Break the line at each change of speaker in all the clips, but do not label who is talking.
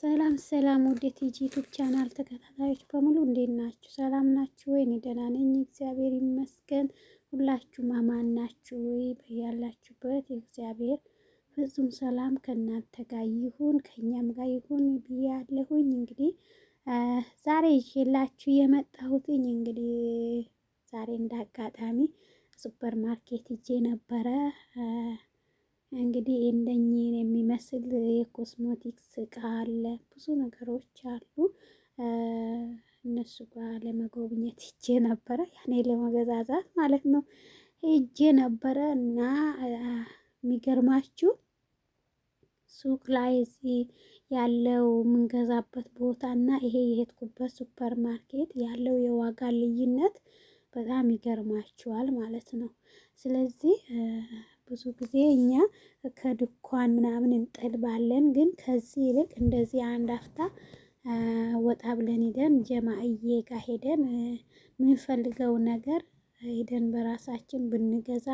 ሰላም ሰላም፣ ውድ የቲጂ YouTube channel ተከታታዮች በሙሉ እንዴት ናችሁ? ሰላም ናችሁ ወይ? እኔ ደህና ነኝ፣ እግዚአብሔር ይመስገን። ሁላችሁም አማን ናችሁ ወይ? በያላችሁበት እግዚአብሔር ፍጹም ሰላም ከእናንተ ጋር ይሁን ከእኛም ጋር ይሁን ብያለሁኝ። እንግዲህ ዛሬ ይዤላችሁ የመጣሁትኝ እንግዲህ ዛሬ እንዳጋጣሚ ሱፐር ማርኬት ሄጄ ነበረ። እንግዲህ እንደኚህ የሚመስል የኮስሞቲክስ እቃ አለ፣ ብዙ ነገሮች አሉ። እነሱ ጋር ለመጎብኘት ሄጄ ነበረ፣ ያኔ ለመገዛዛት ማለት ነው ሄጄ ነበረ። እና የሚገርማችሁ ሱቅ ላይ እዚህ ያለው የምንገዛበት ቦታ እና ይሄ የሄድኩበት ሱፐር ማርኬት ያለው የዋጋ ልዩነት በጣም ይገርማችኋል ማለት ነው። ስለዚህ ብዙ ጊዜ እኛ ከድኳን ምናምን እንጠልባለን፣ ግን ከዚህ ይልቅ እንደዚህ አንድ አፍታ ወጣ ብለን ሄደን ጀማእዬ ጋር ሄደን የምንፈልገው ነገር ሄደን በራሳችን ብንገዛ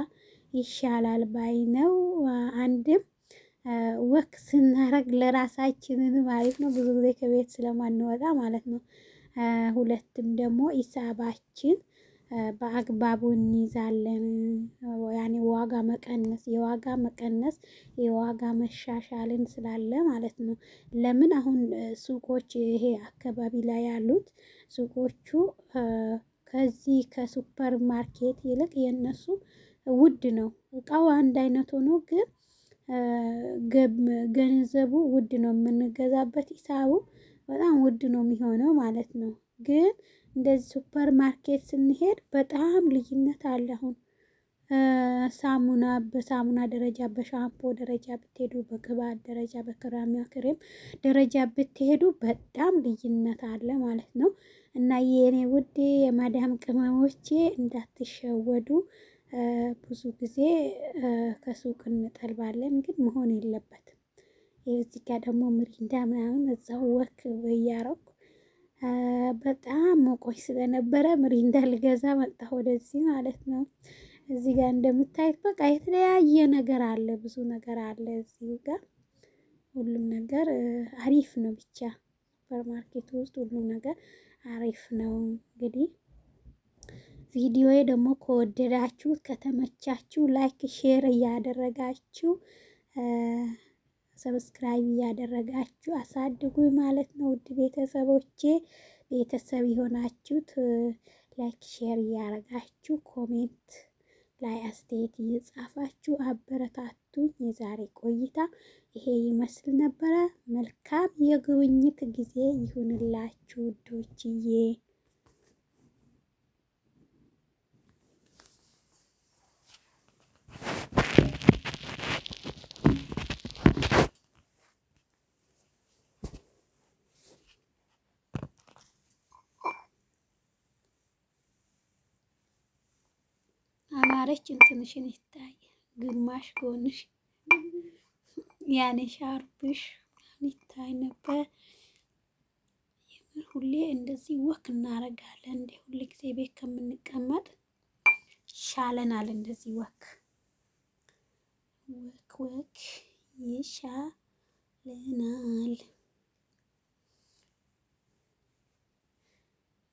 ይሻላል ባይ ነው። አንድም walk ስናረግ ለራሳችንን ማለት ነው፣ ብዙ ጊዜ ከቤት ስለማንወጣ ማለት ነው። ሁለትም ደግሞ ሂሳባችን በአግባቡ እንይዛለን። ያኔ ዋጋ መቀነስ የዋጋ መቀነስ የዋጋ መሻሻልን ስላለ ማለት ነው። ለምን አሁን ሱቆች ይሄ አካባቢ ላይ ያሉት ሱቆቹ ከዚህ ከሱፐር ማርኬት ይልቅ የነሱ ውድ ነው። እቃው አንድ አይነት ሆኖ ግን ገንዘቡ ውድ ነው፣ የምንገዛበት ሂሳቡ በጣም ውድ ነው የሚሆነው ማለት ነው። ግን እንደዚህ ሱፐር ማርኬት ስንሄድ በጣም ልዩነት አለ። አሁን ሳሙና በሳሙና ደረጃ፣ በሻምፖ ደረጃ ብትሄዱ፣ በቅባት ደረጃ፣ በክራሚያ ክሬም ደረጃ ብትሄዱ በጣም ልዩነት አለ ማለት ነው። እና የኔ ውድ የማዳም ቅመሞቼ እንዳትሸወዱ። ብዙ ጊዜ ከሱቅ እንጠልባለን፣ ግን መሆን የለበትም። እዚህ ጋር ደግሞ ምሪንዳ ምናምን እዛው walk እያረኩ በጣም ሞቆኝ ስለነበረ ምሪንዳ ልገዛ መጣሁ ወደዚህ ማለት ነው። እዚህ ጋር እንደምታዩት በቃ የተለያየ ነገር አለ፣ ብዙ ነገር አለ እዚህ ጋር። ሁሉም ነገር አሪፍ ነው። ብቻ ሱፐር ማርኬት ውስጥ ሁሉም ነገር አሪፍ ነው። እንግዲህ ቪዲዮዬ ደግሞ ከወደዳችሁት ከተመቻችሁ like share እያደረጋችሁ subscribe እያደረጋችሁ አሳድጉኝ ማለት ነው። ውድ ቤተሰቦቼ ቤተሰብ የሆናችሁት like share እያደረጋችሁ comment ላይ አስተያየት እየጻፋችሁ አበረታቱኝ። የዛሬ ቆይታ ይሄ ይመስል ነበረ። መልካም የጉብኝት ጊዜ ይሁንላችሁ ውዶችዬ። አማረች እንትንሽን ይታይ ግማሽ ጎንሽ ያኔ ሻርፕሽ ይታይ ነበር። የምር ሁሌ እንደዚህ walk እናደርጋለን። እንደ ሁሌ ጊዜ ቤት ከምንቀመጥ ይሻለናል። እንደዚህ walk walk walk ይሻለናል።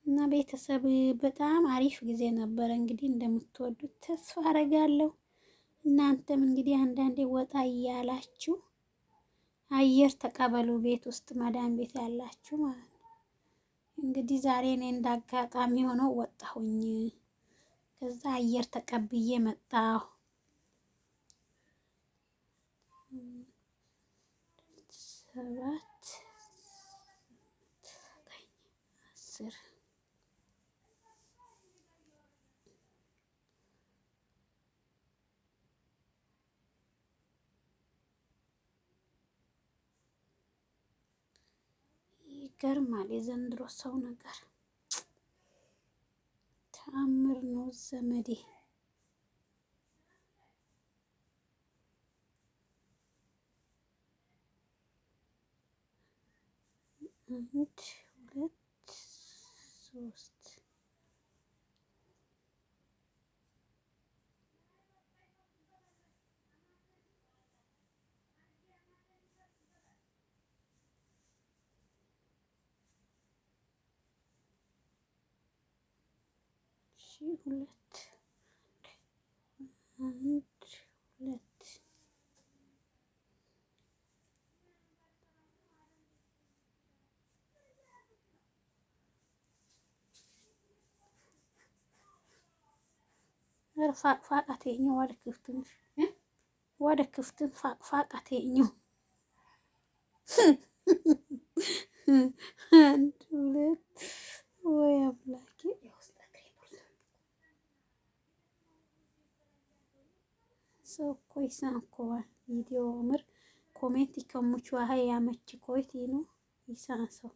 እና ቤተሰብ በጣም አሪፍ ጊዜ ነበረ። እንግዲህ እንደምትወዱት ተስፋ አረጋለሁ። እናንተም እንግዲህ አንዳንዴ ወጣ እያላችሁ አየር ተቀበሉ፣ ቤት ውስጥ መዳን ቤት ያላችሁ ማለት ነው። እንግዲህ ዛሬ እኔ እንዳጋጣሚ ሆኖ ወጣሁኝ። ከዛ አየር ተቀብዬ መጣሁ። 7 9 10 ይገርማል። የዘንድሮ ሰው ነገር ተአምር ነው ዘመዴ። አንድ ሁለት ሶስት ሁለት አንድ ሁለት ፋቃቴኛው ወደ ክፍትን ወደ ክፍትን ፋቃቴኛው አንድ ሁለት ወይ አምላኬ ሰው እኮ ይሳንኮዋል ቪዲዮ ምር ኮሜንት ከሙቹ አህ ያመች ኮይት ነው ይሳን ሰው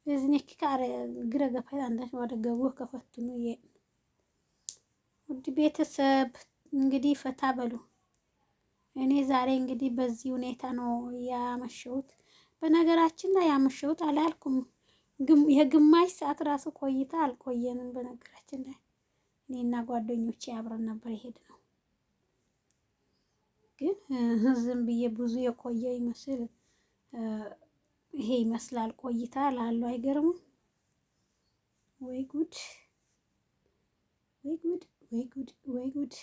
እዝኔክ ካረ ግረ ገፋይ አንዳች ወደ ገቡ ከፈትኑ ውድ ቤተሰብ እንግዲህ ፈታ በሉ። እኔ ዛሬ እንግዲህ በዚህ ሁኔታ ነው ያመሸሁት። በነገራችን ላይ ያመሸሁት አላልኩም፣ የግማሽ ሰዓት ራሱ ቆይታ አልቆየንም። በነገራችን ላይ እኔና ጓደኞቼ አብረን ነበር የሄድነው፣ ግን ዝም ብዬ ብዙ የቆየ ይመስል ይሄ ይመስላል ቆይታ ላሉ አይገርምም ወይ ጉድ! ወይ ጉድ! ወይ ጉድ! ወይ ጉድ!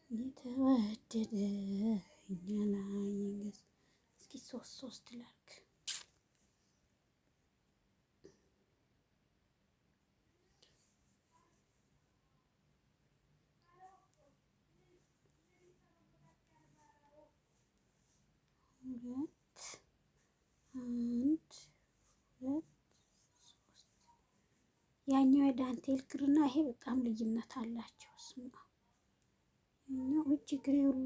የተወደደ እኛ ላይ ይንገስ። እስኪ ሶስት ሶስት ላርግ። ሁለት አንድ ሁለት ሶስት። ያኛው የዳንቴል ክርና ይሄ በጣም ልዩነት አላቸው። ስማ ያኛው እጅ እግሬ ሁሉ